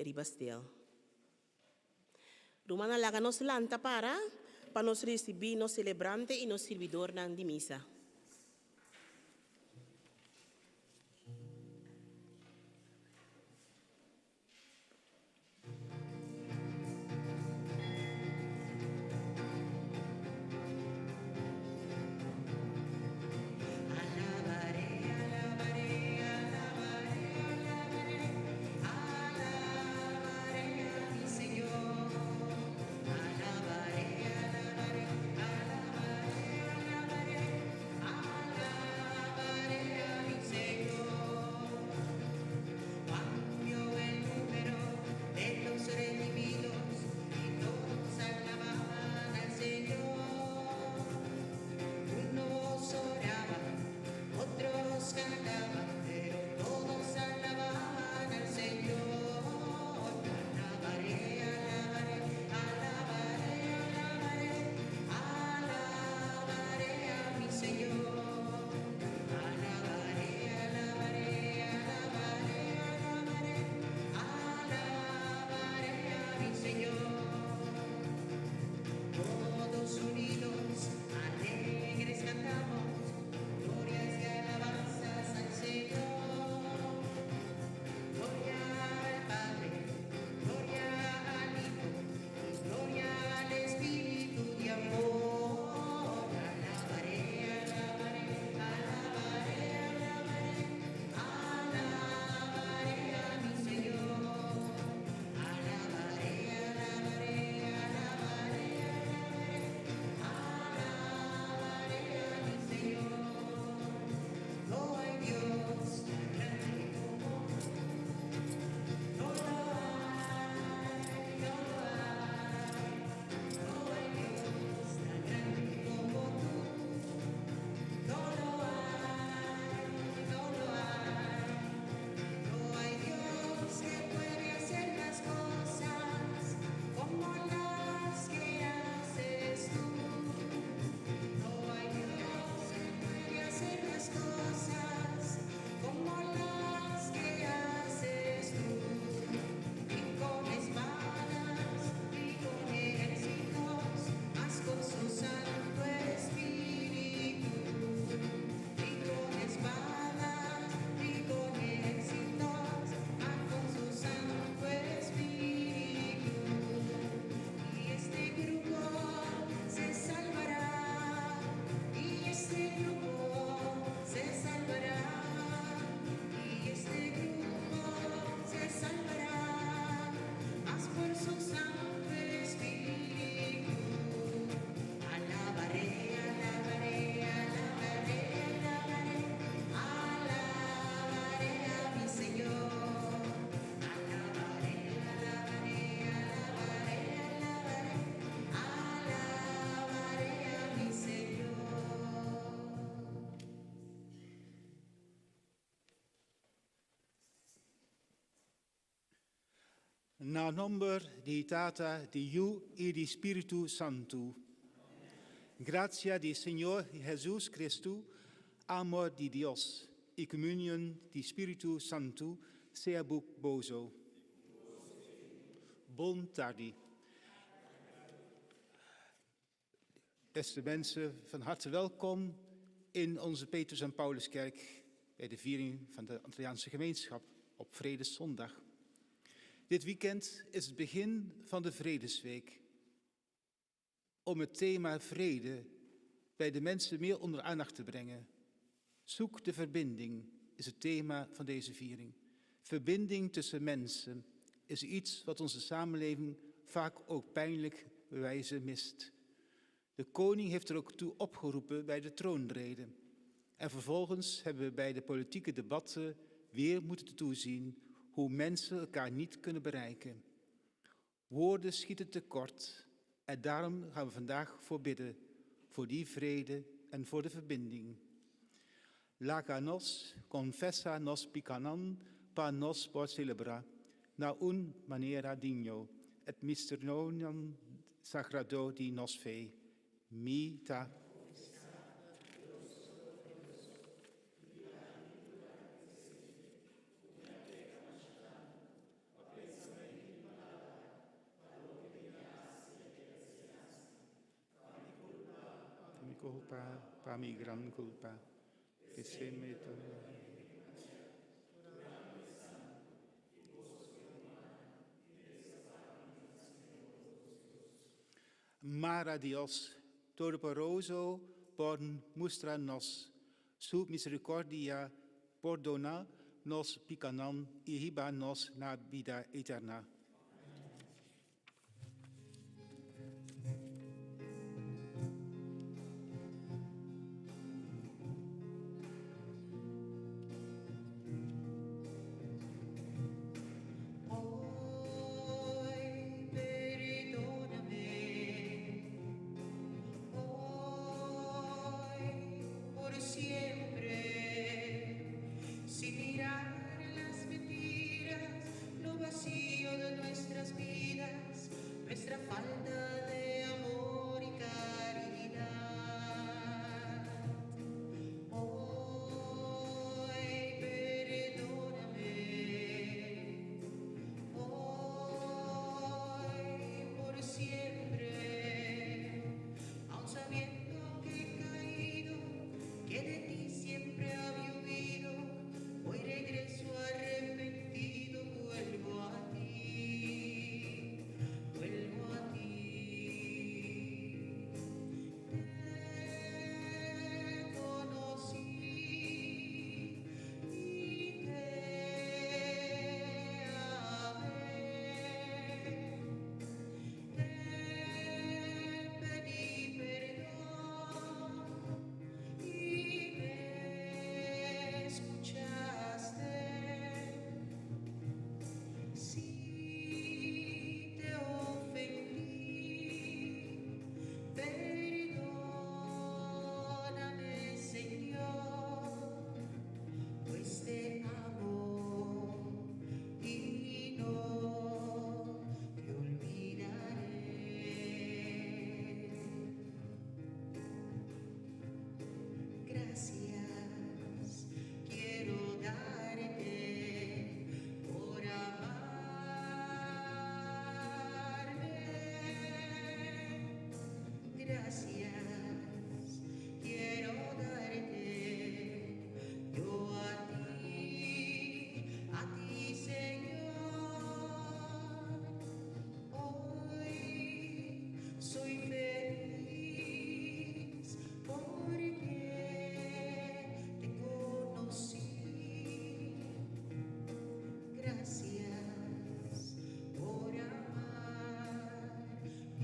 riba stel. Rumannan laga nos lanta para pa nos risibí nos selebrante i nos sirbidornan di misa. Na nomber di Tata, di Yu i di Spiritu Santu. Gracia di Señor Jesus Cristo, amor di Dios i comunion di Spiritu Santu sea cu boso. Bon tardi. Beste mensen, van harte welkom in onze Petrus en Pauluskerk bij de viering van de Antilliaanse gemeenschap op Vredeszondag. Dit weekend is het begin van de Vredesweek. Om het thema vrede bij de mensen meer onder aandacht te brengen. Zoek de verbinding is het thema van deze viering. Verbinding tussen mensen is iets wat onze samenleving vaak ook pijnlijk wijze mist. De koning heeft er ook toe opgeroepen bij de troonrede. En vervolgens hebben we bij de politieke debatten weer moeten toezien hoe mensen elkaar niet kunnen bereiken. Woorden schieten tekort en daarom gaan we vandaag voor bidden, voor die vrede en voor de verbinding. Laga nos confesa nos picanan pa nos por celebra na un manera digno et misterionan sagrado di nos fe. Mi ta. culpa, pa mi gran culpa. P'esei mi ta. Mara Dios Todopoderoso por mustra nos Su misericordia, pordona nos picanan y hiba nos na bida eterna. Hoy perdóname, hoy por siempre, sin mirar las mentiras, lo vacío de nuestras vidas, nuestra falta de amor y caridad. Hoy perdóname, hoy por siempre, aun sabiendo que he caído, que de ti siempre había huido, hoy regreso arrepentido, vuelvo a ti, vuelvo a ti. Te conocí y te amé. Te pedí perdón y me escuchaste. Si te ofendí, perdóname, Señor, pues te amo y no te olvidaré. Gracias quiero darte por amarme. Gracias quiero darte yo a ti, Señor. Hoy soy feliz porque te conocí. Gracias por amarme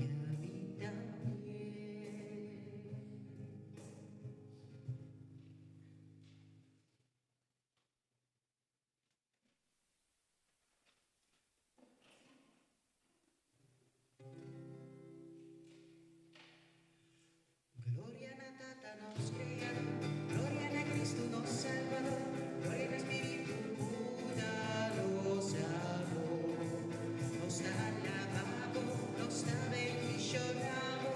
a mí también. Gloria na Tata nos Creador, gloria na Cristo nos Salvador, gloria na Spiritu ku ta nos amor. Nos ta alabá Bo, nos ta bendishoná Bo,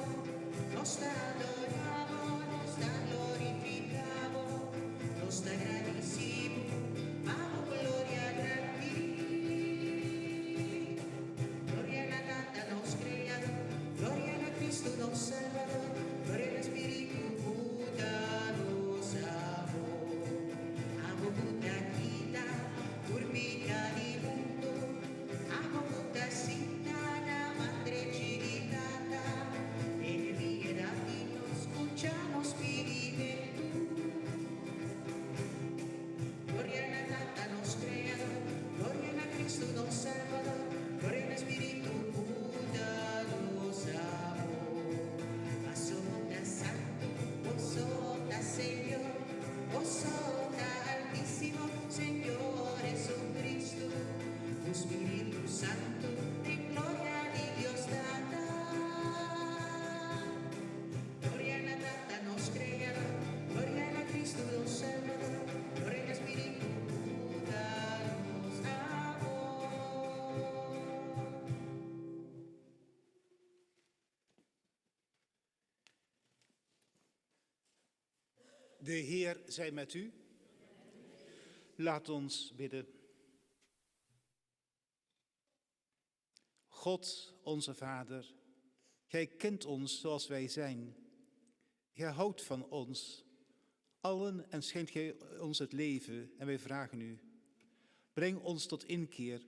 nos ta adorá Bo, nos ta glorifiká Bo, nos ta gradisí Bo, pa Bo gloria grandi. Gloria na Tata nos Creador, gloria na Cristo nos Salvador, gloria na Spiritu ku ta nos amor. Abo ku ta kita tur piká di mundu, Abo ku ta sinta na man drechi di Tata, tene piedat di nos, skucha nos pidimentu. Gloria na Tata nos Creador, gloria na Cristo nos Salvador, gloria na Spiritu ku ta nos amor. Paso ta santu, Bo so ta Señor, Bo so ta Altísimo, Señor Jesucristo, ku Spiritu Santu, den gloria di Dios Tata. Gloria na Tata nos Creador, gloria na Cristo nos Salvador, gloria na Spiritu ku ta nos amor. De Heer zij met u. Laat ons bidden. God, onze Vader, Gij kent ons zoals wij zijn. Gij houdt van ons allen en schenkt gij ons het leven en wij vragen u, breng ons tot inkeer,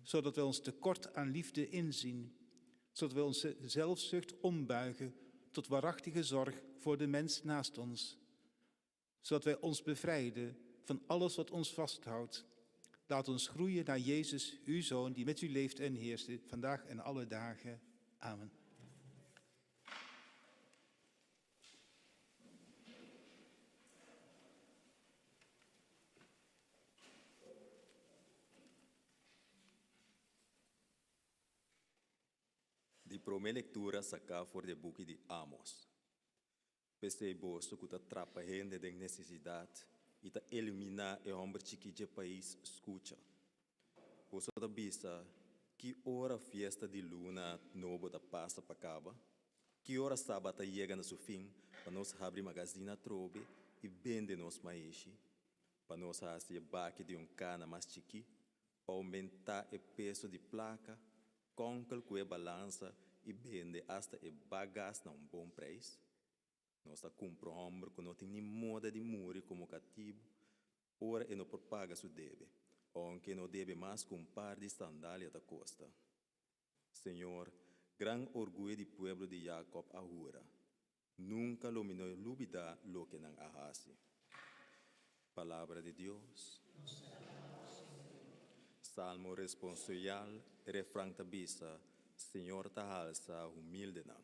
zodat wij ons tekort aan liefde inzien, zodat wij onze zelfzucht ombuigen tot waarachtige zorg voor de mens naast ons, zodat wij ons bevrijden van alles wat ons vasthoudt. Laat ons groeien naar Jezus, uw Zoon, die met u leeft en heerst, vandaag en alle dagen. Amen. Di promé lektura saká for di e buki di Amos. P'esei boso ku ta trapa hende den nesesidat i ta eliminá e hòmber chikí dje pais, skucha. Boso ta bisa, Ki ora fiesta di luna nobo ta pasa pa kaba? Ki ora sabat ta yega na su fin pa nos habri magazin atrobe i bende nos maishi? Pa nos hasi e baki di un kana mas chikí, pa oumentá e peso di plaka, kònkel ku e balansa i bende asta e bagas na un bon preis? Nos ta kumpra un hòmber ku no tin ni moda di muri komo katibu ora e no por paga su debe, ounke e no debe mas ku un par di sandalia ta kosta. Señor, gran orguyo di pueblo di Jakòb a hura, Nunka lo mi no lubidá loke nan a hasi. Palabra di Dios. Salmo responsorial, e refran ta bisa, Señor ta halsa humildenan.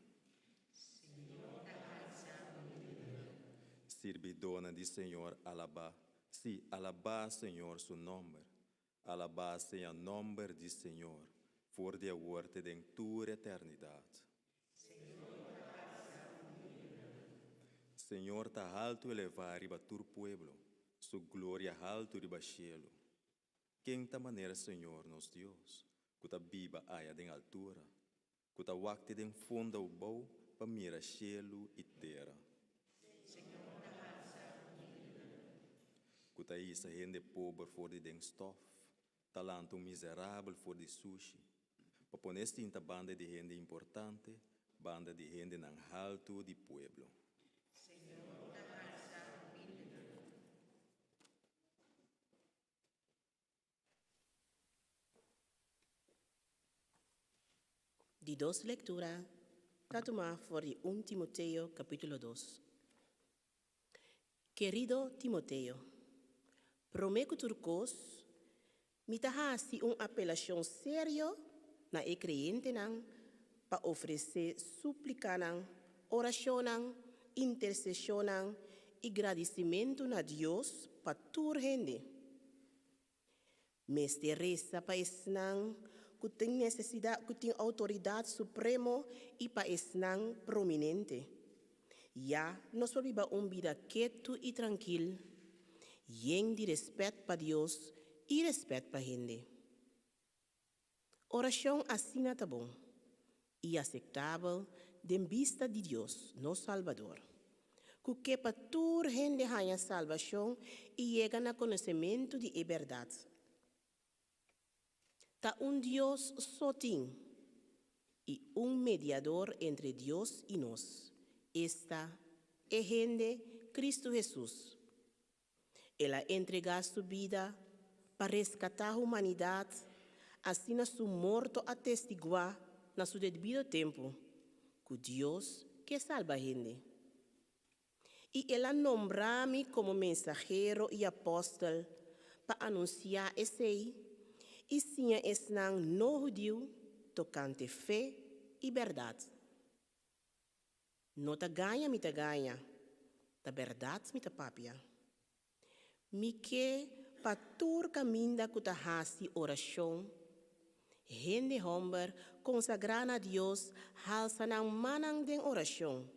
Sirbidónan di Señor, alabá, sí, alabá Señor su nòmber. Alabá sea nòmber di Señor, for di awor te den tur eternidat. Señor ta haltu elevá riba tur pueblo, su gloria haltu riba shelu. Ken ta manera Señor nos Dios, ku ta biba aya den altura, ku ta wak te den fondo abou pa mira shelu i tera? Ku ta hisa hende pober for di den stòf, ta lanta un miserabel for di sushi, pa pone sinta banda di hende importante, banda di hendenan haltu di pueblo. Di dos lektura ta tumá for di un Timoteo kapítulo dos. Kerido Timoteo, promé ku tur kos, mi ta hasi un apelashon serio na e kreyentenan pa ofresé súplikanan, orashonnan, interseshonnan i gradisimentu na Dios pa tur hende. Mester resa pa esnan ku tin nesesidat, ku tin outoridat supremo i pa esnan prominente. Ya nos por biba un bida ketu i trankil, yen di rèspèt pa Dios i rèspèt pa hende. Orashon asina ta bon i aseptabel den bista di Dios, nos Salbador, ku ke pa tur hende haña salbashon i yega na konosementu di e bèrdat. Ta un Dios so tin, i un mediador entre Dios i nos, esta, e hende Kristu Hesus. El a entregá su bida pa reskatá humanidat, asina su morto a testiguá na su debido tempu ku Dios ke salba hende. I el a nombrá mi komo mensahero i apòstel pa anunsiá esei i siña esnan no hudiu tokante fe i bèrdat. No ta gaña mi ta gaña, ta bèrdat mi ta papia. Mi ke pa tur kaminda ku ta hasi orashon, hende hòmber konsagrá na Dios halsa nan mannan den orashon,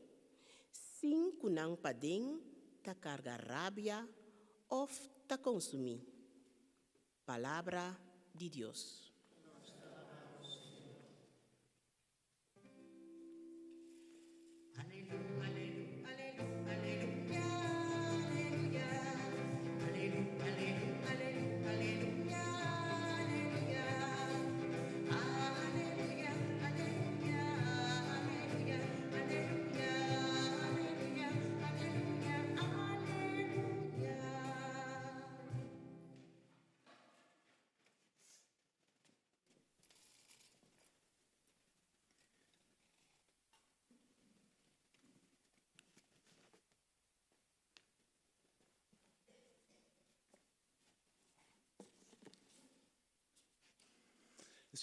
sin ku nan paden ta karga rabia òf ta konsumí. Palabra di Dios.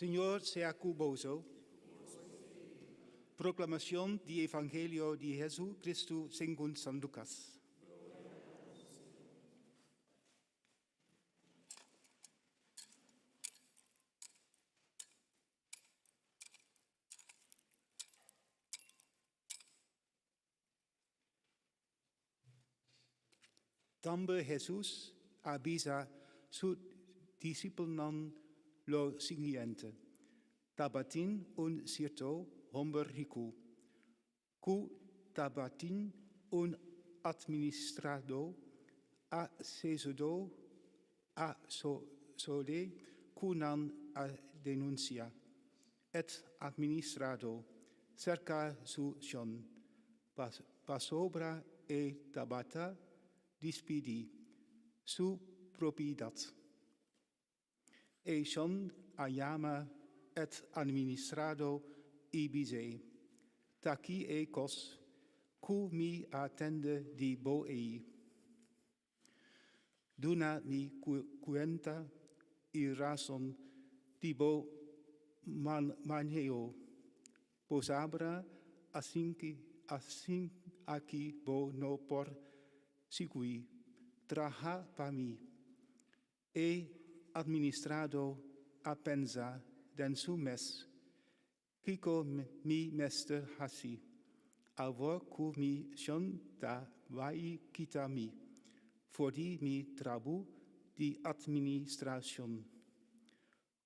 Señor sea ku boso. Proklamashon di Evangelio di Hesu Kristu segun San Lukas. Tambe Hesus a bisa su disipelnan lo siguiente, Tabatin un sierto homber riku, ku tabatin un atministradó a sesudo a sosodé ku nan a denunsia et atministradó serka su shon, pasobra e tabata dispidí su propiedat. E shon a yama et administradó i bis'é, Ta ki e kos ku mi a tende di bo ei? Duna mi kuenta i rason di bo maneo. Posabra asinki aki bo no por sigui traha pa mi. E administrado a pensa den su mes, Kiko mi mester hasi, awor ku mi shon ta bai kita mi for di mi trabou di atministrashon?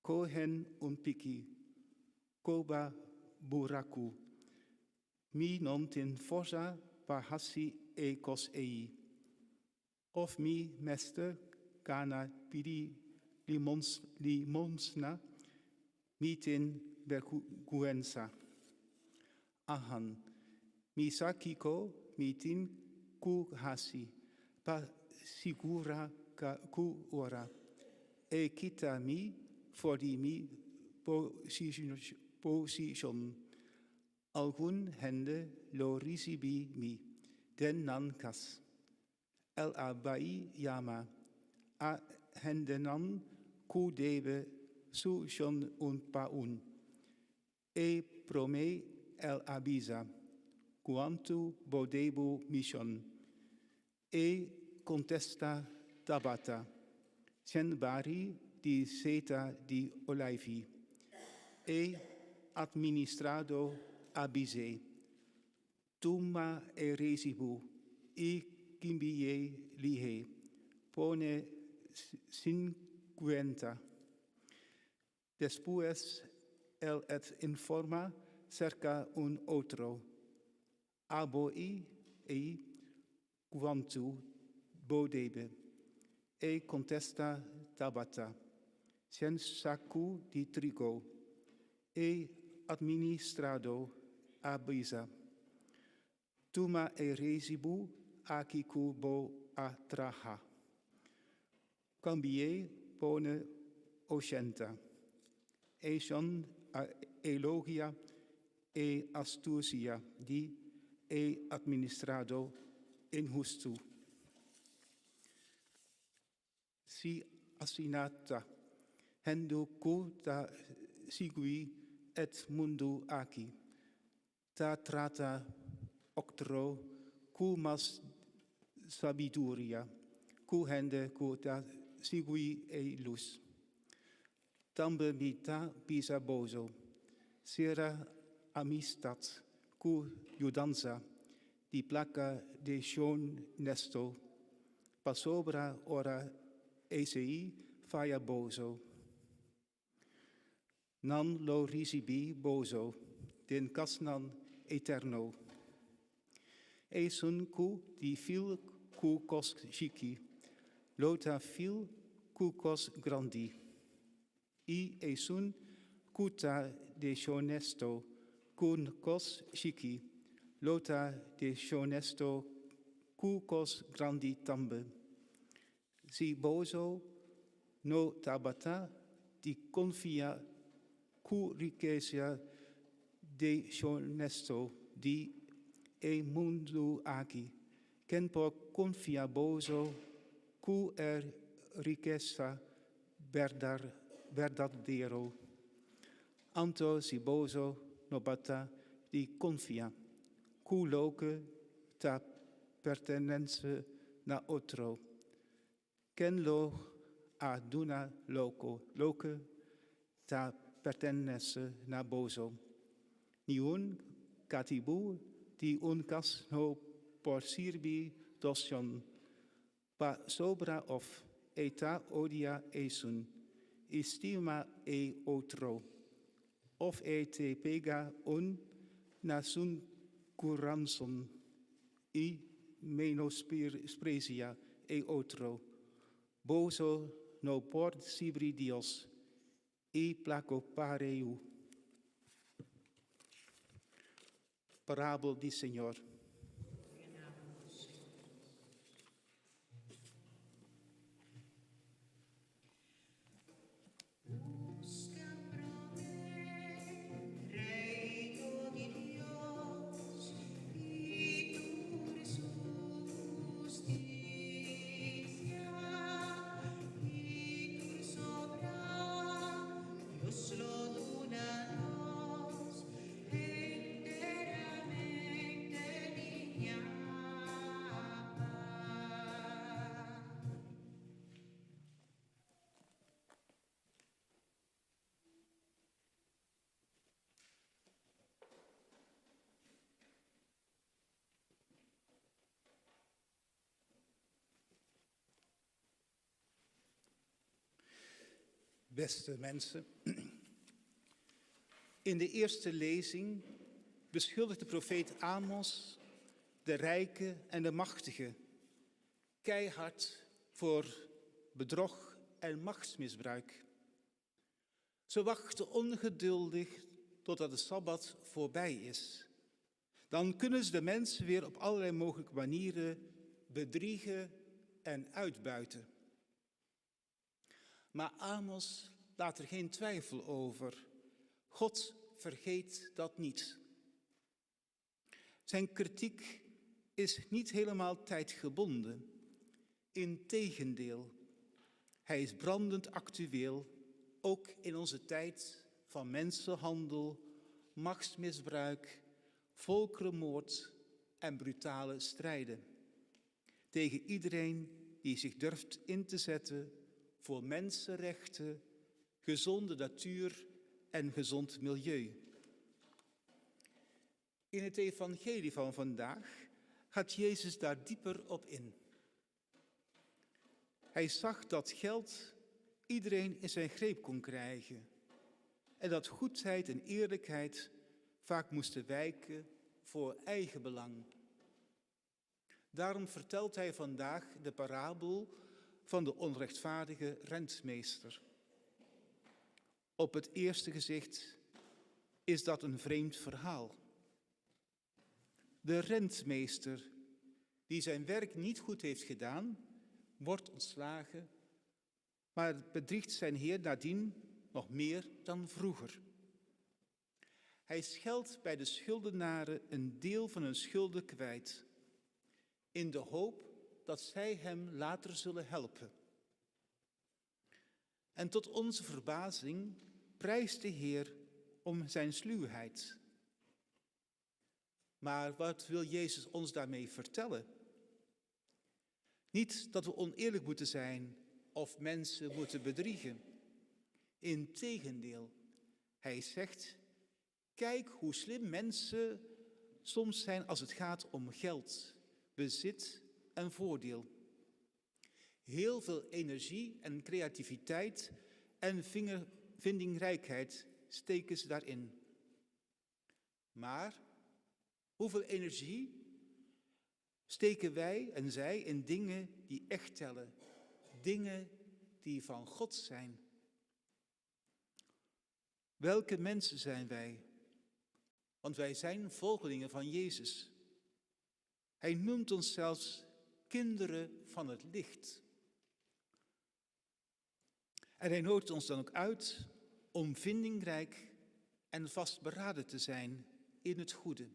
Kohen un piki, koba buraku. Mi non tin forsa pa hasi e kos ei. Of mi mester gana pidi limosna, mi tin berguensa. Ahan, mi sa kiko mi tin ku hasi pa sigura ku ora e kita mi for di mi posishon. Algun hende lo risibí mi den nan kas. El a bai yama a hendenan ku debe su shon un pa un. E promé el a bisa, Kuantu bo debu mi shon? E kontesta tabata, Shen bari di seta di oleifi. E atministrado a bis'é, Tuma e resibu i kimbi'é lihé, pone sinkuenta. Despues el et informa serka un otro, Abo i ei kuantu bo debe? E kontesta tabata, Shen saku di trigo. E atministrado a bisa, Tuma e resibu aki ku bo a traha. Kambi'é pone ochenta. Esun a elogia e astusia di e atministrado inhustu. Si asina ta, hende ku ta sigui et mundu aki, ta trata otro ku mas sabiduria ku hende ku ta sigui e lus. Tambe mi ta bisa boso, sera amistat ku yudansa di plaka deshonesto, pasobra ora esei faya boso, nan lo risibí boso den kasnan eterno. Esun ku di fil ku kos chiki, lo ta fil ku kos grandi. I esun ku ta deshonesto ku kos chiki, lo ta deshonesto ku kos grandi tambe. Si boso no tabata di konfia ku rikesa deshonesto di e mundu aki, ken por konfia boso ku e rikesa berdadero? Anto si boso no bata di konfia ku loke ta pertenense na otro, ken lo a duna loke ta pertenese na boso? Niun katibu di un kas no por sirbi dos shon, pasobra òf e ta odia esun i stima e otro, òf e te pega un na sun kuranson i menospresia e otro. Boso no por sirbi Dios i plaka pareu. Parabel di Señor. Buska promé Reino di Dios i tur su hustisia, i tur sobrá Dios lo duna nos enteramente di ñapa. Beste mensen, in de eerste lezing beschuldigt de profeet Amos de rijken en de machtigen keihard voor bedrog en machtsmisbruik. Ze wachten ongeduldig totdat de Sabbat voorbij is. Dan kunnen ze de mensen weer op allerlei mogelijke manieren bedriegen en uitbuiten. Maar Amos laat er geen twijfel over. God vergeet dat niet. Zijn kritiek is niet helemaal tijdgebonden. Integendeel, hij is brandend actueel, ook in onze tijd van mensenhandel, machtsmisbruik, volkerenmoord en brutale strijden. Tegen iedereen die zich durft in te zetten voor mensenrechten, gezonde natuur en gezond milieu. In het evangelie van vandaag gaat Jezus daar dieper op in. Hij zag dat geld iedereen in zijn greep kon krijgen en dat goedheid en eerlijkheid vaak moesten wijken voor eigen belang. Daarom vertelt hij vandaag de parabel van de onrechtvaardige rentmeester. Op het eerste gezicht is dat een vreemd verhaal. De rentmeester die zijn werk niet goed heeft gedaan, wordt ontslagen, maar bedriegt zijn heer nadien nog meer dan vroeger. Hij scheldt bij de schuldenaren een deel van hun schulden kwijt, in de hoop dat zij hem later zullen helpen. En tot onze verbazing prijst de Heer om zijn sluwheid. Maar wat wil Jezus ons daarmee vertellen? Niet dat we oneerlijk moeten zijn of mensen moeten bedriegen. Integendeel, hij zegt, kijk hoe slim mensen soms zijn als het gaat om geld, bezit en voordeel. Heel veel energie en creativiteit en vindingrijkheid steken ze daarin. Maar hoeveel energie steken wij en zij in dingen die echt tellen, dingen die van God zijn? Welke mensen zijn wij? Want wij zijn volgelingen van Jezus. Hij noemt ons zelfs kinderen van het licht. En hij nodigt ons dan ook uit om vindingrijk en vastberaden te zijn in het goede.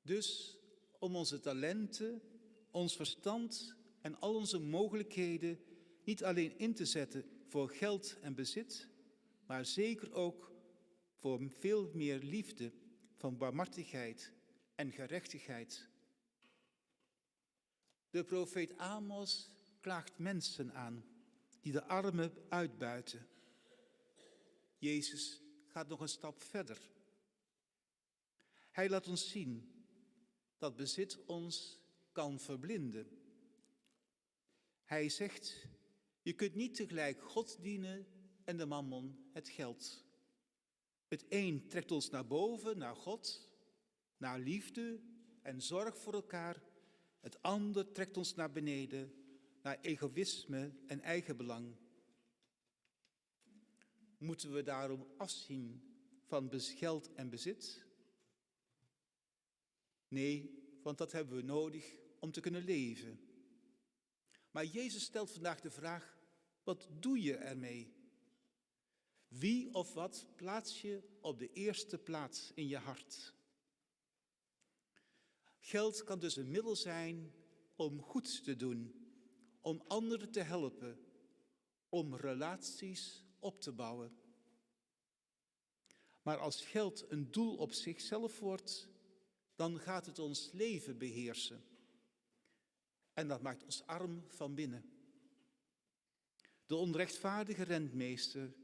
Dus om onze talenten, ons verstand en al onze mogelijkheden niet alleen in te zetten voor geld en bezit, maar zeker ook voor veel meer liefde van barmhartigheid en gerechtigheid. De profeet Amos klaagt mensen aan die de armen uitbuiten. Jezus gaat nog een stap verder. Hij laat ons zien dat bezit ons kan verblinden. Hij zegt, je kunt niet tegelijk God dienen en de mammon het geld. Het een trekt ons naar boven, naar God, naar liefde en zorg voor elkaar. Het ander trekt ons naar beneden, naar egoïsme en eigenbelang. Moeten we daarom afzien van geld en bezit? Nee, want dat hebben we nodig om te kunnen leven. Maar Jezus stelt vandaag de vraag, wat doe je ermee? Wie of wat plaats je op de eerste plaats in je hart? Geld kan dus een middel zijn om goed te doen, om anderen te helpen, om relaties op te bouwen. Maar als geld een doel op zichzelf wordt, dan gaat het ons leven beheersen. En dat maakt ons arm van binnen. De onrechtvaardige rentmeester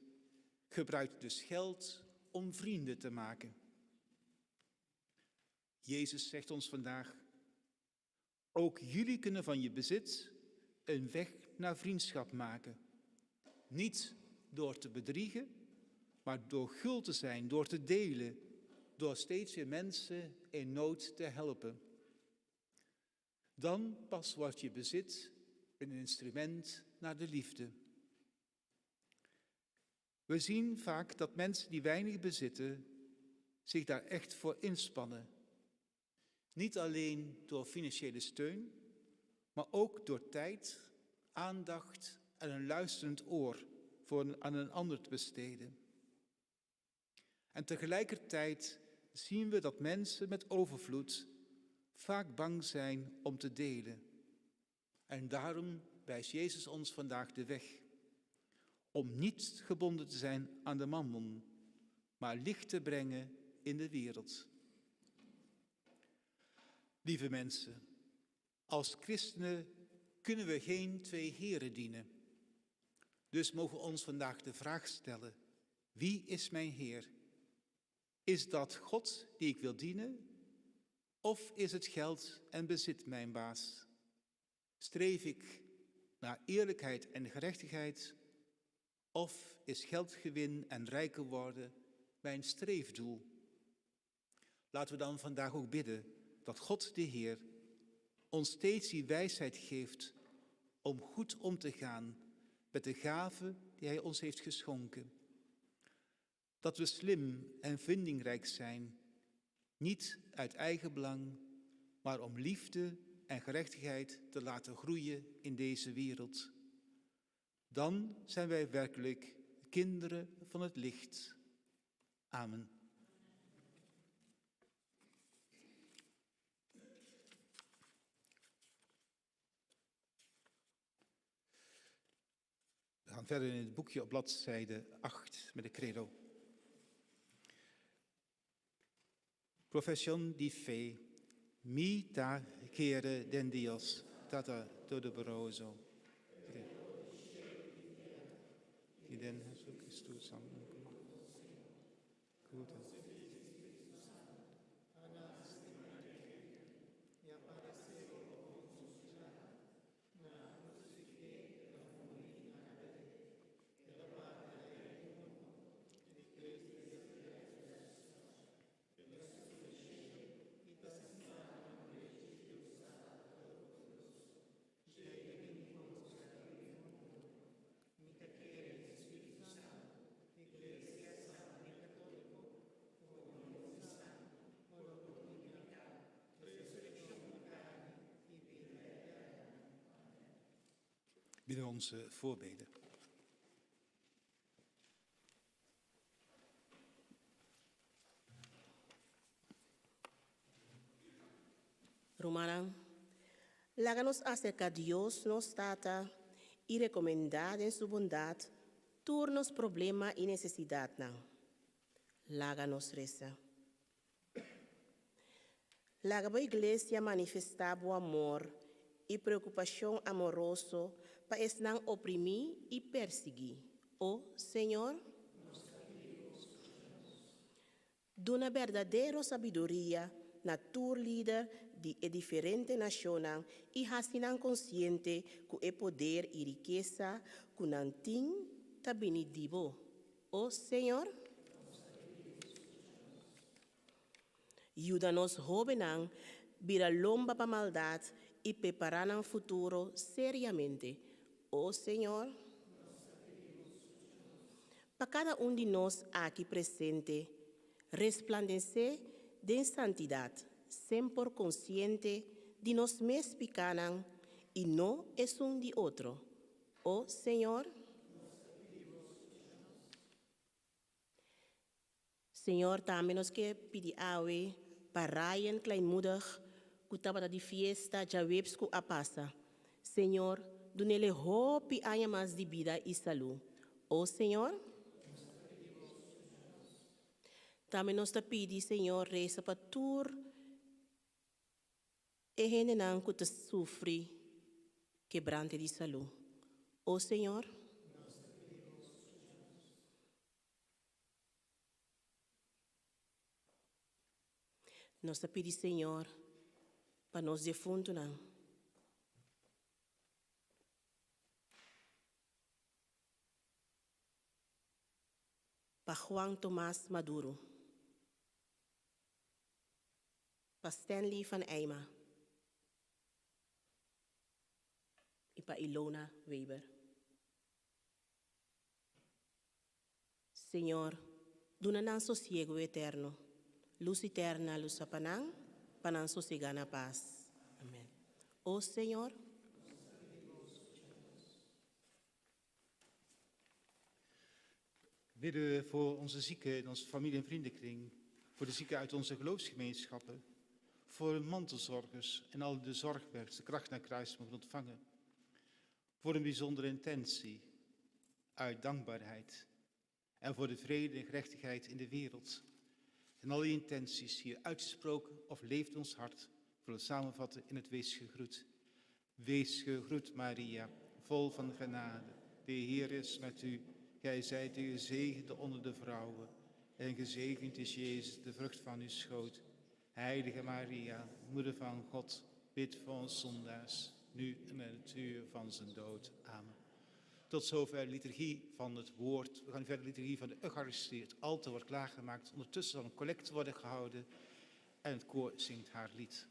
gebruikt dus geld om vrienden te maken. Jezus zegt ons vandaag, ook jullie kunnen van je bezit een weg naar vriendschap maken. Niet door te bedriegen, maar door gul te zijn, door te delen, door steeds weer mensen in nood te helpen. Dan pas wordt je bezit een instrument naar de liefde. We zien vaak dat mensen die weinig bezitten zich daar echt voor inspannen. Niet alleen door financiële steun, maar ook door tijd, aandacht en een luisterend oor voor aan een ander te besteden. En tegelijkertijd zien we dat mensen met overvloed vaak bang zijn om te delen. En daarom wijst Jezus ons vandaag de weg. Om niet gebonden te zijn aan de mammon, maar licht te brengen in de wereld. Lieve mensen, als christenen kunnen we geen twee heren dienen. Dus mogen we ons vandaag de vraag stellen, wie is mijn Heer? Is dat God die ik wil dienen? Of is het geld en bezit mijn baas? Streef ik naar eerlijkheid en gerechtigheid? Of is geldgewin en rijker worden mijn streefdoel? Laten we dan vandaag ook bidden dat God de Heer ons steeds die wijsheid geeft om goed om te gaan met de gave die Hij ons heeft geschonken. Dat we slim en vindingrijk zijn, niet uit eigen belang, maar om liefde en gerechtigheid te laten groeien in deze wereld. Dan zijn wij werkelijk kinderen van het licht. Amen. We gaan verder in het boekje op bladzijde 8 met de credo. Profesión di fe, mi ta kere den Dios, Tata Todopoderoso. I den Jesucristo Goed. Binnen onze voorbeden. Rumannan, laga nos aserká Dios nos Tata i rekomendá den su bondat tur nos problema i nesesidatnan. Laga nos resa. Laga bo Iglesia manifestá bo amor i preokupashon amoroso pa esnan oprimí i persiguí, o Señor. Duna berdadero sabiduria na tur lider di e diferente nashonnan i hasi nan konsiente ku e poder i rikesa ku nan tin ta bini di bo, o Señor. Yuda nos hóbennan bira lomba pa maldat i prepará nan futuro seriamente, o Señor. Pa kada un di nos aki presente resplandesé den santidat, semper konsiente di nos mes pikánan i no esun di otro, o Señor. Señor, tambe nos ke pidi awe pa Ryan Kleinmoedig ku tabata di fiesta djaweps ku a pasa. Señor, dunele hopi aña mas di bida i salú. O Señor. Tambe nos ta pidi, Señor, resa pa tur e hendenan ku ta sufri kebrante di salú. O Señor. Nos ta pidi Señor pa nos defuntunan. Pa Juan Tomas Maduro. Pa Stanley van Eyma. I pa Ilona Weber. Señor, duna nan sosiego eterno. Lus eterna lusa pa nan, pa nan sosegá na pas. Amèn. O Señor. Bidden we voor onze zieken in onze familie- en vriendenkring, voor de zieken uit onze geloofsgemeenschappen, voor mantelzorgers en al de zorgwerkers de kracht naar kruis mogen ontvangen, voor een bijzondere intentie, uit dankbaarheid en voor de vrede en gerechtigheid in de wereld. En al die intenties hier uitgesproken of leeft ons hart, willen samenvatten in het Wees gegroet. Wees gegroet, Maria, vol van genade. De Heer is met u. Gij zijt de gezegende onder de vrouwen. En gezegend is Jezus, de vrucht van uw schoot. Heilige Maria, moeder van God, bid voor ons zondaars, nu en in het uur van zijn dood. Amen. Tot zover de liturgie van het woord. We gaan verder de liturgie van de Eucharistie. Het altaar wordt klaargemaakt. Ondertussen zal een collecte worden gehouden en het koor zingt haar lied.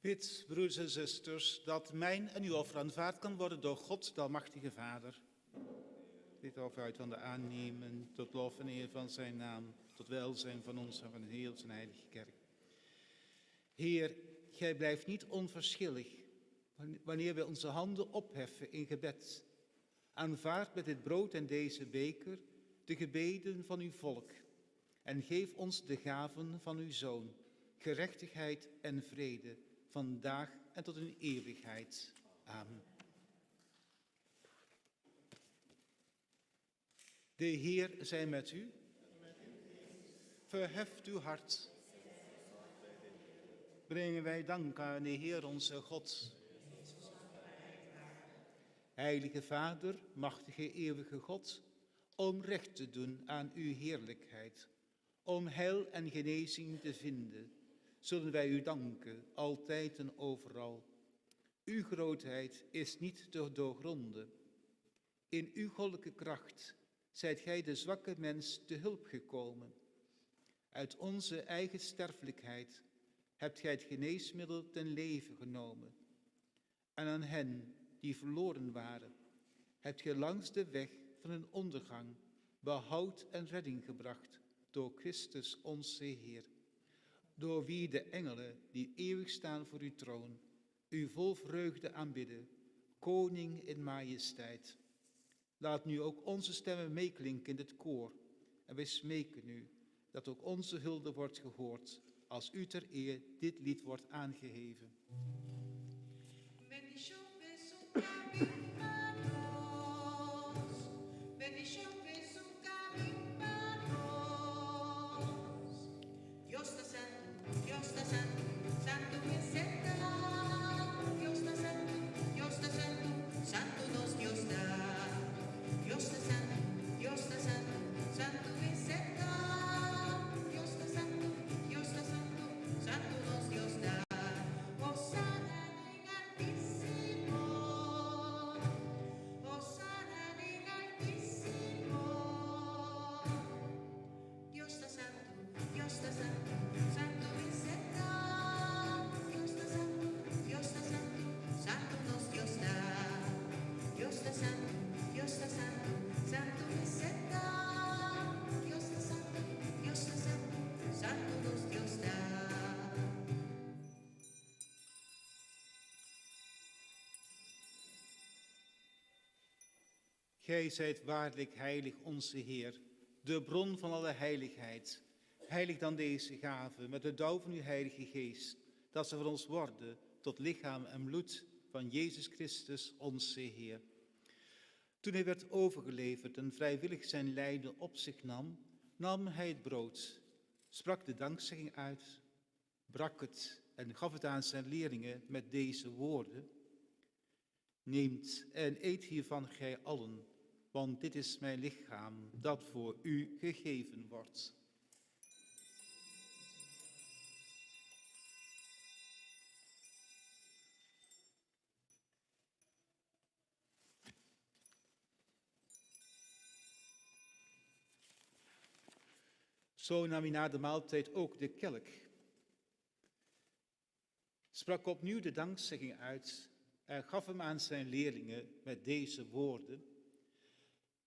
Bid, broeders en zusters, dat mijn en uw offer aanvaard kan worden door God, de Almachtige Vader. Dit offer uit van de aannemen, tot lof en eer van zijn naam, tot welzijn van ons en van heel zijn heilige kerk. Heer, gij blijft niet onverschillig wanneer wij onze handen opheffen in gebed. Aanvaard met dit brood en deze beker de gebeden van uw volk en geef ons de gaven van uw Zoon, gerechtigheid en vrede, vandaag en tot in eeuwigheid. Amen. De Heer zij met u. Verheft uw hart. Brengen wij dank aan de Heer onze God. Heilige Vader, machtige eeuwige God, om recht te doen aan uw heerlijkheid, om heil en genezing te vinden, zullen wij u danken, altijd en overal. Uw grootheid is niet te doorgronden. In uw goddelijke kracht zijt gij de zwakke mens te hulp gekomen. Uit onze eigen sterfelijkheid hebt gij het geneesmiddel ten leven genomen. En aan hen die verloren waren, hebt gij langs de weg van hun ondergang behoud en redding gebracht door Christus onze Heer, door wie de engelen die eeuwig staan voor uw troon, u vol vreugde aanbidden, koning in majesteit. Laat nu ook onze stemmen meeklinken in het koor en wij smeken u dat ook onze hulde wordt gehoord als u ter eer dit lied wordt aangeheven. Bendishon su camin pa nos, bendishon su camin pa nos. Dios ta santu, Dios ta santu, santu mester ta. Dios ta santu, Dios ta santu, santu nos Dios ta. Dios ta santu, Dios ta santu, santu mester ta. Dios ta santu, Dios ta santu, santu nos Dios ta. Hosana den Altísimo. Hosana den Altísimo. Dios ta santu, Dios ta santu, santu mester ta. Dios ta santu, Dios ta santu, santu nos Dios ta. Dios ta santu, Dios ta santu, santu mester ta. Dios ta santu, Dios ta santu, santu nos Dios ta. Gij zijt waarlijk heilig, onze Heer, de bron van alle heiligheid. Heilig dan deze gave met de dauw van uw Heilige Geest, dat ze voor ons worden tot lichaam en bloed van Jezus Christus, onze Heer. Toen hij werd overgeleverd en vrijwillig zijn lijden op zich nam, nam hij het brood, sprak de dankzegging uit, brak het en gaf het aan zijn leerlingen met deze woorden: Neemt en eet hiervan gij allen, want dit is mijn lichaam dat voor u gegeven wordt. Zo nam hij na de maaltijd ook de kelk. Sprak opnieuw de dankzegging uit en gaf hem aan zijn leerlingen met deze woorden: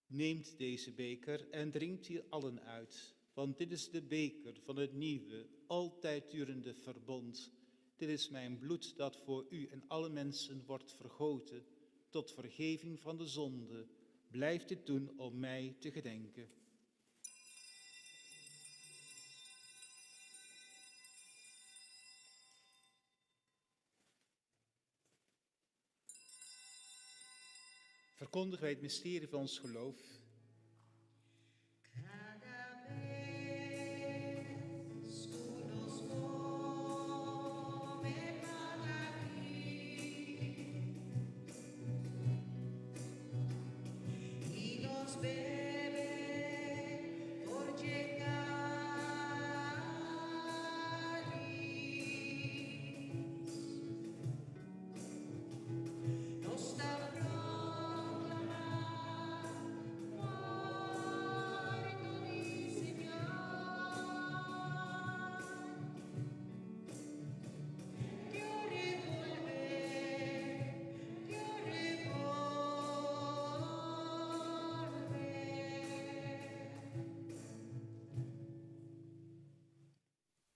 Neemt deze beker en drinkt hier allen uit, want dit is de beker van het nieuwe, altijd durende verbond. Dit is mijn bloed dat voor u en alle mensen wordt vergoten, tot vergeving van de zonde. Blijf dit doen om mij te gedenken. Verkondigen wij het mysterie van ons geloof. Kada bes ku nos kome pan aki i nos bebe for dje kális, nos ta proklamá morto di Señor. Te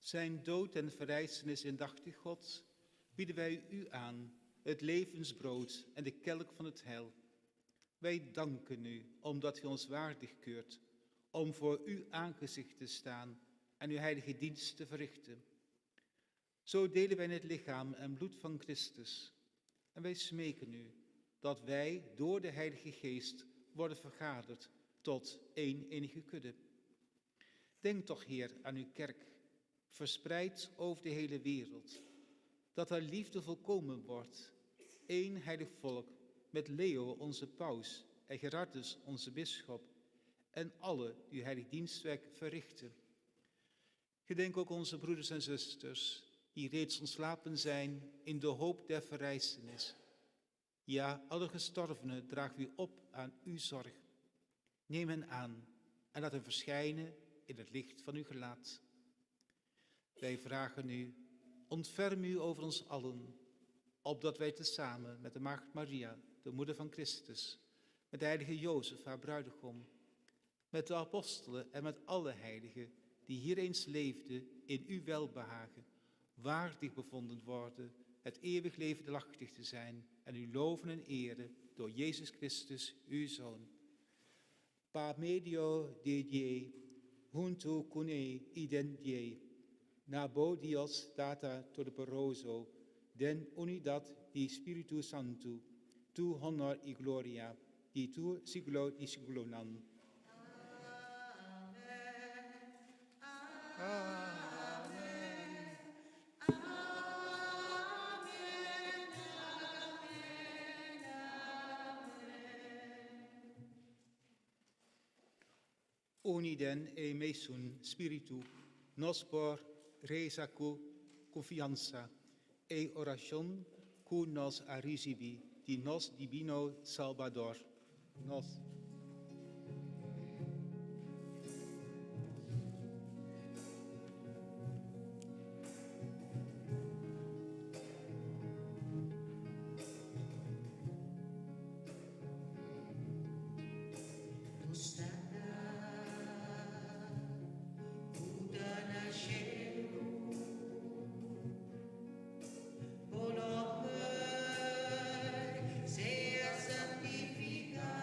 Zijn dood en verrijzenis indachtig God, bieden wij u aan, het levensbrood en de kelk van het heil. Wij danken u, omdat u ons waardig keurt om voor uw aangezicht te staan en uw heilige dienst te verrichten. Zo delen wij in het lichaam en bloed van Christus. En wij smeken u dat wij door de Heilige Geest worden vergaderd tot één enige kudde. Denk toch, Heer, aan uw kerk, verspreid over de hele wereld, dat haar liefde volkomen wordt, één heilig volk met Leo, onze paus, en Gerardus, onze bisschop, en alle die heilig dienstwerk verrichten. Gedenk ook onze broeders en zusters, die reeds ontslapen zijn in de hoop der verrijzenis. Ja, alle gestorvenen dragen u op aan uw zorg. Neem hen aan en laat hen verschijnen in het licht van uw gelaat. Wij vragen u, ontferm u over ons allen, opdat wij tezamen met de Maagd Maria, de moeder van Christus, met de heilige Jozef, haar bruidegom, met de apostelen en met alle heiligen die hier eens leefden in uw welbehagen, waardig bevonden worden het eeuwig leven delachtig te zijn en u loven en eren door Jezus Christus, uw Zoon. Pa medio de die, junto con e iden die, nabo Dios Tata Todopoderoso, den unidad di Spiritu Santo, tu honor y gloria, di tu siglo di siglonan. Uniden e mesun spiritu, nos por reza cu confianza e oracion cu nos a ricibi di nos Divino Salbador. Nos. Nos Tata, ku ta na shelu, bo nòmber sea santifiká,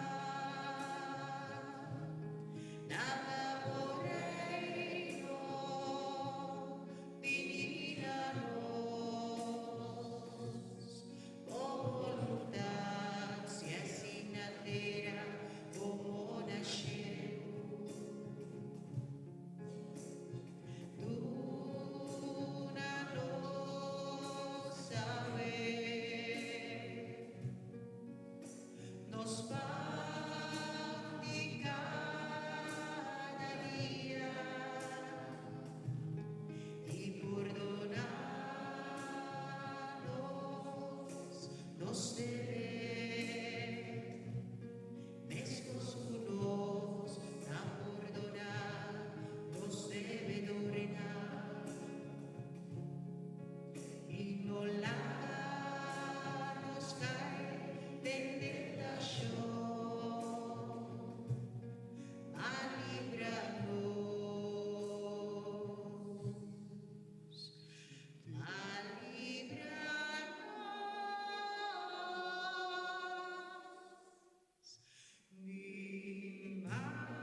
Nada bo reino, bini na nos, bo boluntat sea hasí na tera komo na shelu. Duna nos awe nos pan di kada dia i pordoná nos nos debe, meskos ku nos ta pordoná nos debedornan. I no laga nos kai den tentashon, ma libra nos, ma libra nos di malu.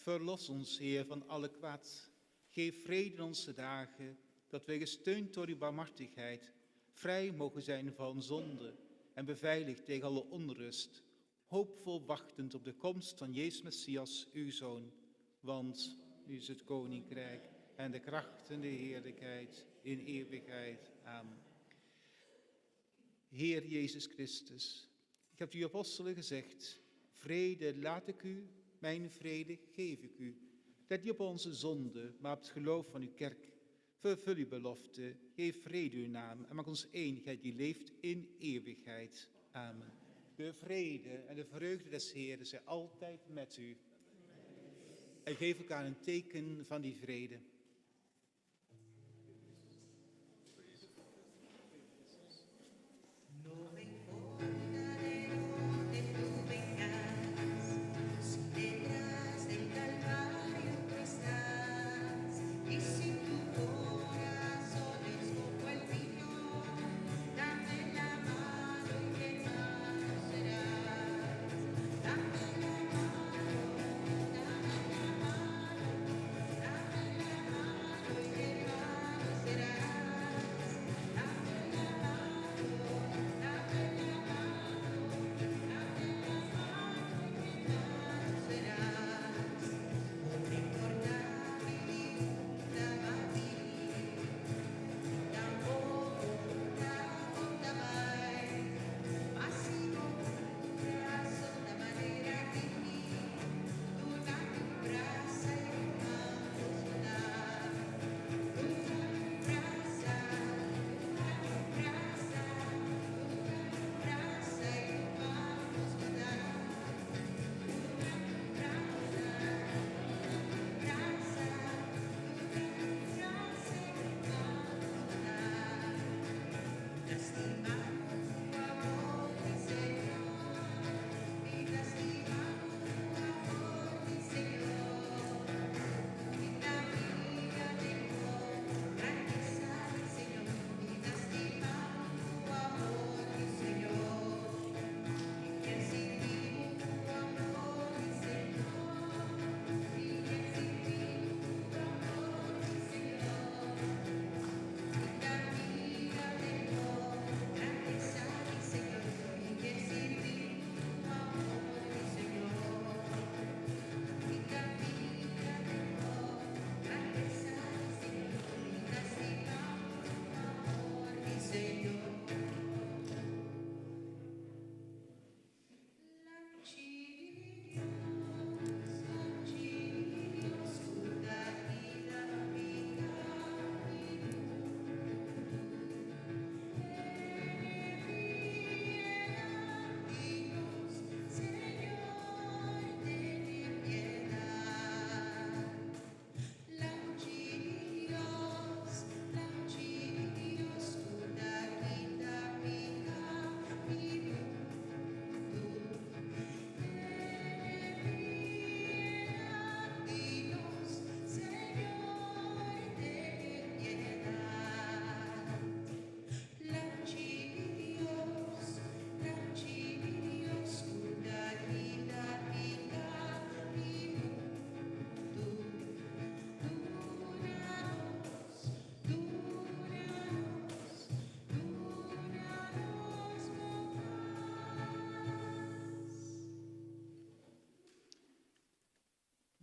Verlos ons, Heer, van alle kwaad. Geef vrede in onze dagen, dat wij gesteund door uw barmhartigheid vrij mogen zijn van zonde en beveiligd tegen alle onrust, hoopvol wachtend op de komst van Jezus Messias, uw Zoon. Want u is het koninkrijk en de kracht en de heerlijkheid in eeuwigheid. Amen. Heer Jezus Christus, ik heb uw apostelen gezegd, vrede laat ik u, mijn vrede geef ik u. Let niet op onze zonde, maar op het geloof van uw kerk. Vervul uw belofte, geef vrede uw naam en maak ons één, gij die leeft in eeuwigheid. Amen. De vrede en de vreugde des Heeren zij altijd met u. En geef elkaar een teken van die vrede. No me importa de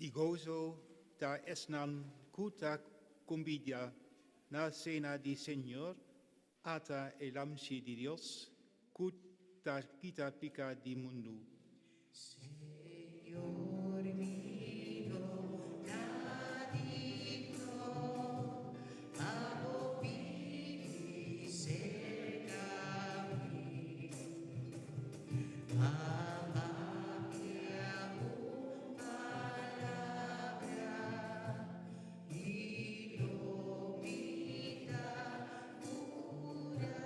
I goso ta esnan ku ta kumbidá na sena di Señor, ata e Lamchi di Dios, ku ta kita piká di mundu. Señor, mi no ta digno pa bo bini serka mi. Ma papia un palabra i lo mi ta kurá.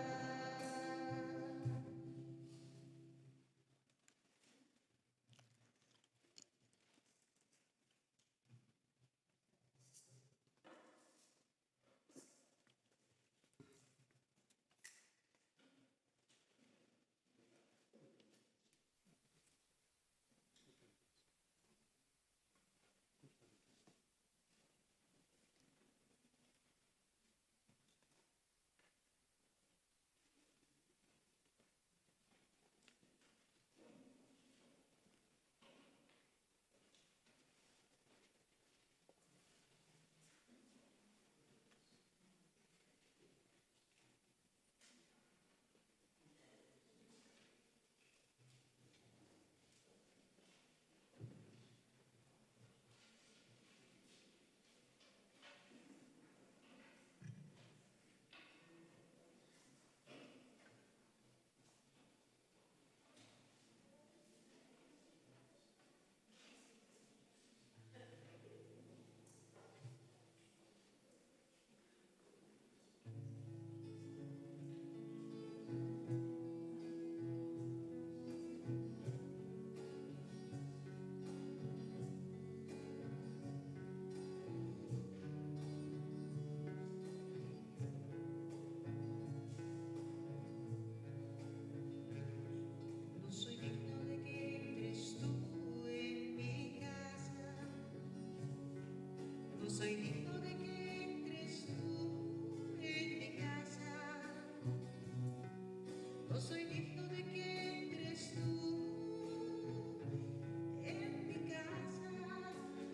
No soy digno de que entres tú en mi casa. No soy digno de que entres tú en mi casa. No soy digno de que entres tú en mi casa.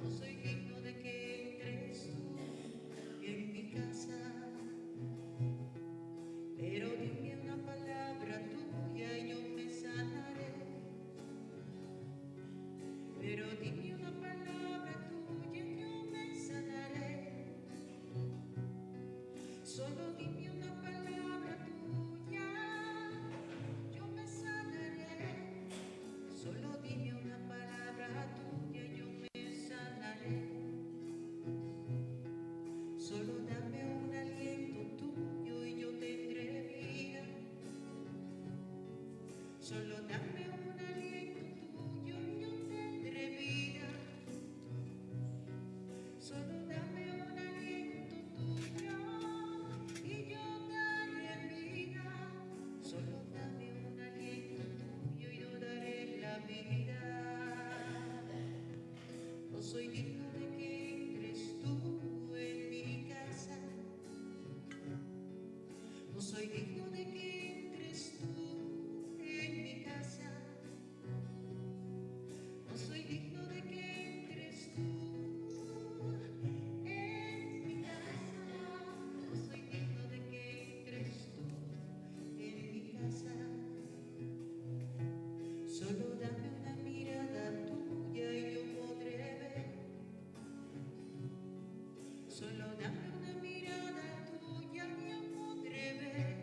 No soy digno de que entres tú en mi casa. Pero dime una palabra tuya y yo me sanaré. Pero dime una palabra tuya y yo me sanaré. Solo dime una palabra tuya, yo me sanaré. Solo dime una palabra tuya, yo me sanaré. Solo dame un aliento tuyo y yo tendré vida. Solo dame un aliento tuyo y yo tendré vida. Solo dame un aliento tuyo y yo daré vida. Solo dame un aliento tuyo y yo daré la vida. No soy digno de que entres tú en mi casa. No soy digno de que entres tú en mi casa. No soy digno de que entres tú en mi casa. No soy digno de que entres tú en mi casa. Solo dame una mirada tuya y yo podré ver. Solo dame una mirada tuya y yo podré ver.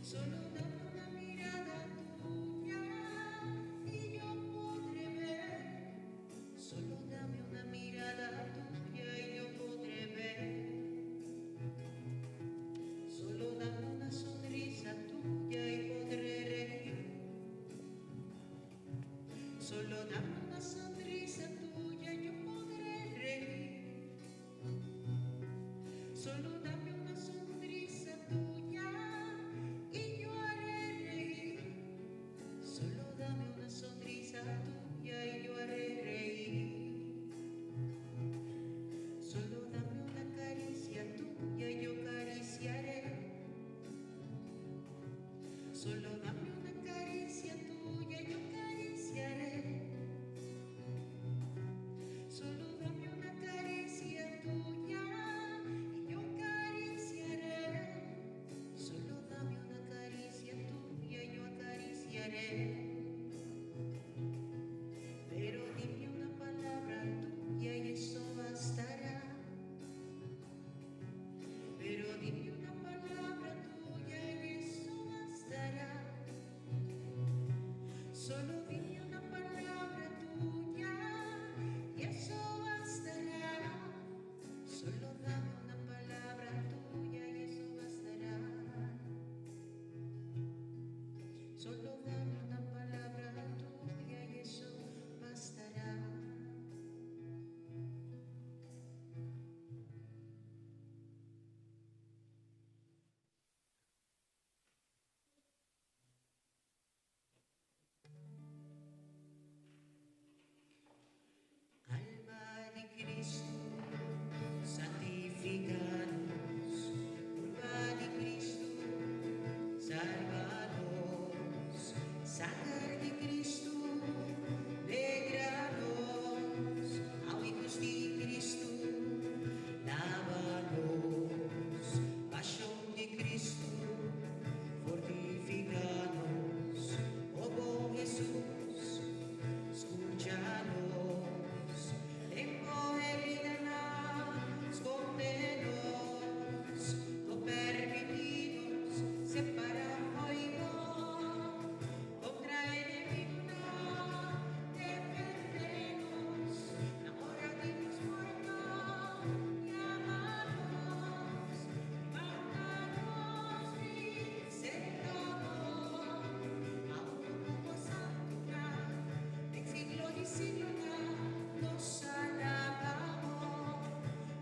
Solo dame una mirada tuya y yo podré ver. Solo dame una mirada tuya y yo podré ver. Solo dame una sonrisa tuya y podré reír. Solo dame una sonrisa tuya y yo podré reír. Solo dame una sonrisa tuya y yo haré reír. Solo dame una sonrisa tuya y yo haré reír. Solo dame una caricia tuya y yo acariciaré. Solo dame una caricia tuya y yo acariciaré. Confiaré. Pero dime una palabra tuya y eso bastará. Pero dime una palabra tuya y eso bastará. Solo dime una palabra tuya y eso bastará. Solo dame una palabra tuya y eso bastará. Solo dame una palabra tuya y eso bastará. Alma di Cristo, santifícanos. Curpa di Cristo, sálvanos. Sanger di Cristo, légranos. Awa i Cruz di Cristo, lávanos. Pasión di Cristo, fortifícanos. Oh bon Jesús, escúchanos. Den bo heridanan, sconde nos. No permití nos separá fo'i bo. Contra enemigonan, defendé nos. Na ora di nos morto, yama nos. Lanta nos bin serka bo. Hunto ku bo santonan, den siglo di siglonan, nos alabá bo.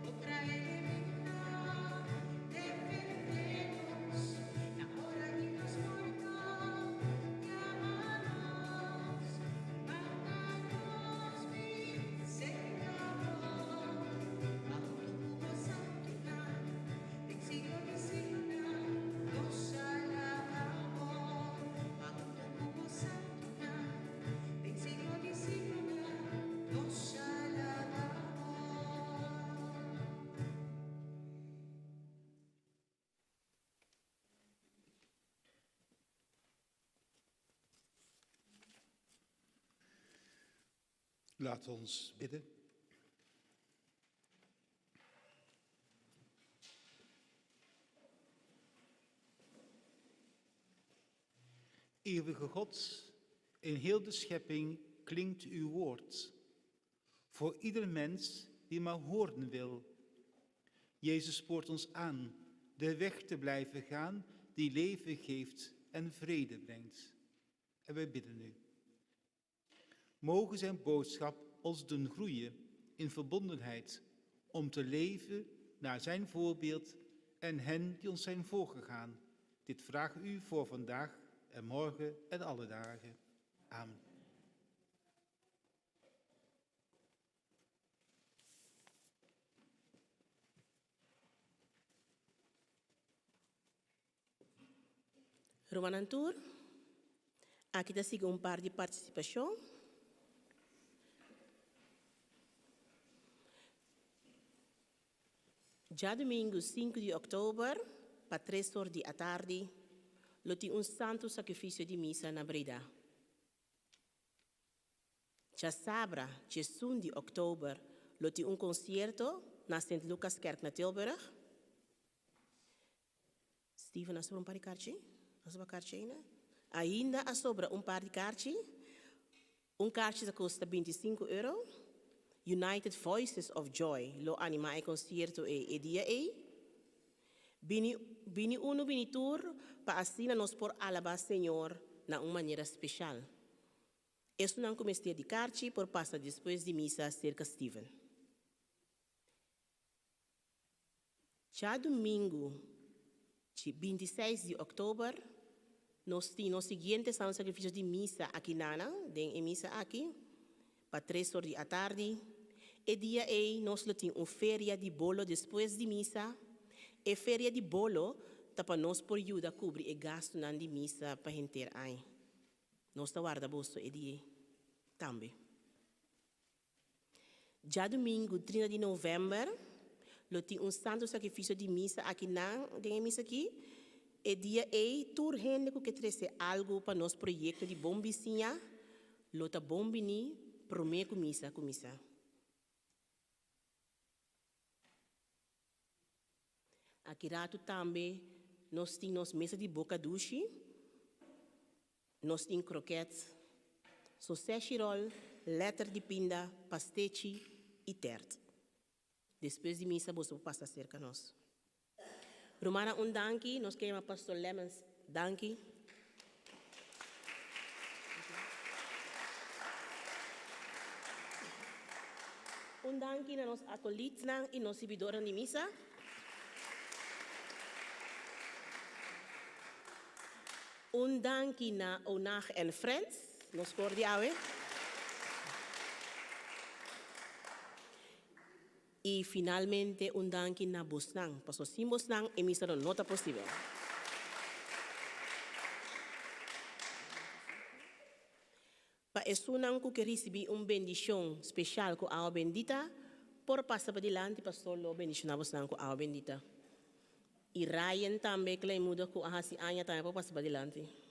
Contra enemigonan, defendé nos. Na ora di nos morto, yama nos. Lanta nos bin serka bo. Hunto ku bo santonan, den siglo di siglonan, nos alabá bo. Hunto ku bo santonan, den siglo di siglonan, nos alabá bo. Laat ons bidden. Eeuwige God, in heel de schepping klinkt uw woord. Voor ieder mens die maar horen wil. Jezus spoort ons aan de weg te blijven gaan die leven geeft en vrede brengt. En wij bidden u. Mogen zijn boodschap ons doen groeien in verbondenheid om te leven naar zijn voorbeeld en hen die ons zijn voorgegaan. Dit vragen u voor vandaag en morgen en alle dagen. Amen. Rumannan tur, aki ta sigui un par di partisipashon. Djadumingu sinku di òktober pa tres or di atardi lo tin un Santu Sakrifisio di Misa na Breda. Djasabra diesun di òktober lo tin un konsierto na Sint Lucaskerk na Tilburg. Steven a sobra un par di karchi? A sobra karchi ainda? Ainda a sobra un par di karchi. Un karchi ta kosta 25 euro. United Voices of Joy lo animá e konsierto ei e dia ei. Bini, bini unu bini tur pa asina nos por alabá Señor na un manera speshal. Esunnan ku mester di karchi por pasa despues di misa serka Steven. Djadumingu di 26 di òktober nos tin nos siguiente Santo Sakrifisio di Misa aki nana den e misa aki pa tres or di atardi. E dia ei nos lo tin un feria di bolo despues di misa. E feria di bolo ta pa nos por yuda kubri e gastunan di misa pa henter aña. Nos ta warda boso e dia ei tambe. Djadumingu 30 di novèmber lo tin un Santo Sakrifisio di Misa aki nan den e misa aki. E dia ei tur hende ku ke trese algu pa nos proyekto di Bon Bisiña lo ta bon bini promé ku misa kuminsá. Aki ratu tambe nos tin nos mesa di boka dushi, nos tin kroket, soseshiròl, lèter di pinda, pastechi i tèrt. Despues di misa boso por pasa serka nos. Rumannan un danki, nos ke yama Pastor Lemmens danki. Un danki na nos akolitnan i nos sirbidornan di misa. Un danki na Onag en Friends, nos kor di awe. I finalmente un danki na bosnan, paso sin bosnan e misa lo no ta posibel. Pa esunnan ku ke risibí un bendishon speshal ku awa bendita, por pasa padilanti pastor lo bendishoná bosnan ku awa bendita. I Ryan tambe kleinmoedig ku a hasi aña tambe por pasa padilanti.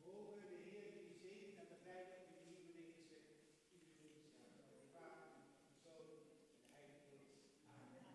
Mogen de Heer jullie zegenen en bevrijden in de nieuwe levensweg die u geweest is. De Vader, de Zoon en de Heilige Geest. Amen.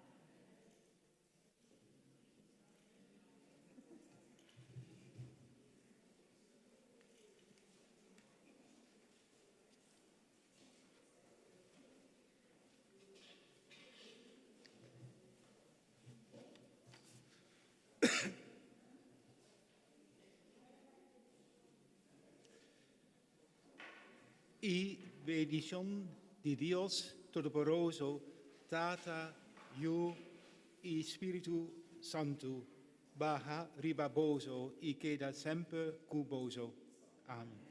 I bendishon di Dios Todoporoso, Tata, Yu i Spiritu Santu, baha riba boso i keda semper ku boso. Amen.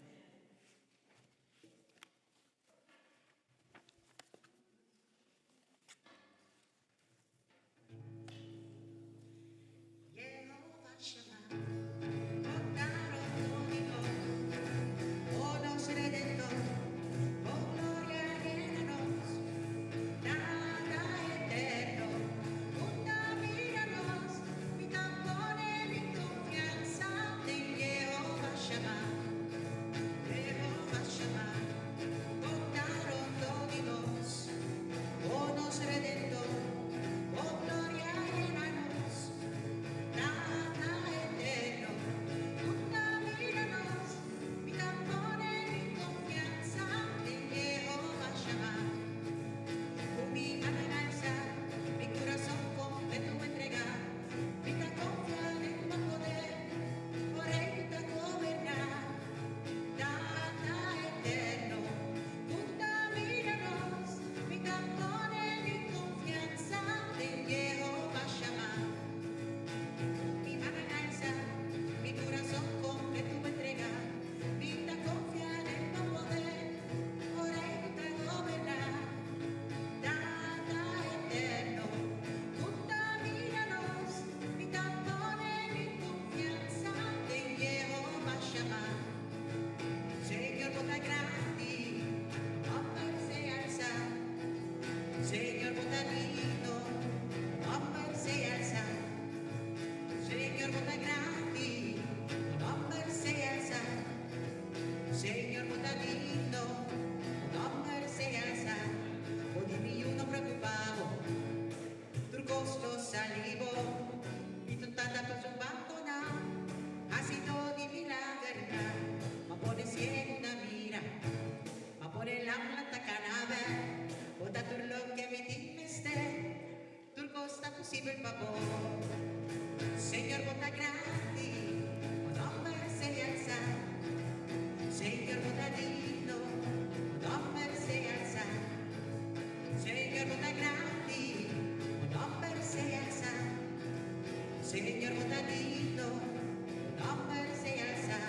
Señor, bota grande. Señor, bo ta digno, bo nòmber sea alsá.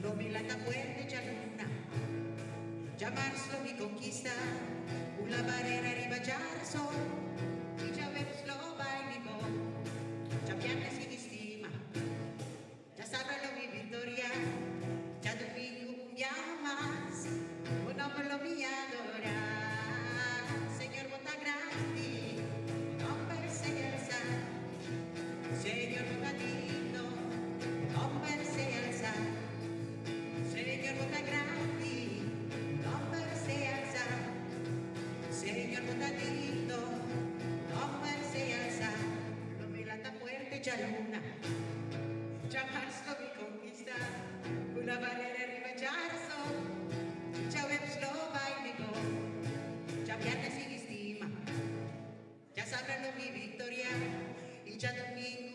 Lo mi lanta fuerte djaluna, djamars lo mi konkistá. Bula barera riba djárason, i djaweps lo bai mi bon. Djabièrnè sigui stima, djasabra lo mi viktoriá. Djadumingu un biaha mas, bo nòmber lo mi adorá. Señor, bo ta grandi, bo nòmber sea alsá. Señor, bo ta digno, bo nòmber sea alsá. Señor, bo ta grandi, bo nòmber sea alsá. Señor, bo ta digno, bo nòmber sea alsá. Lo mi lanta fuerte djaluna, djamars lo mi konkistá. Bula barera riba djárason, djaweps lo bai mi bon. Djabièrnè sigui stima, djasabra lo mi viktoriá. I djadumingu.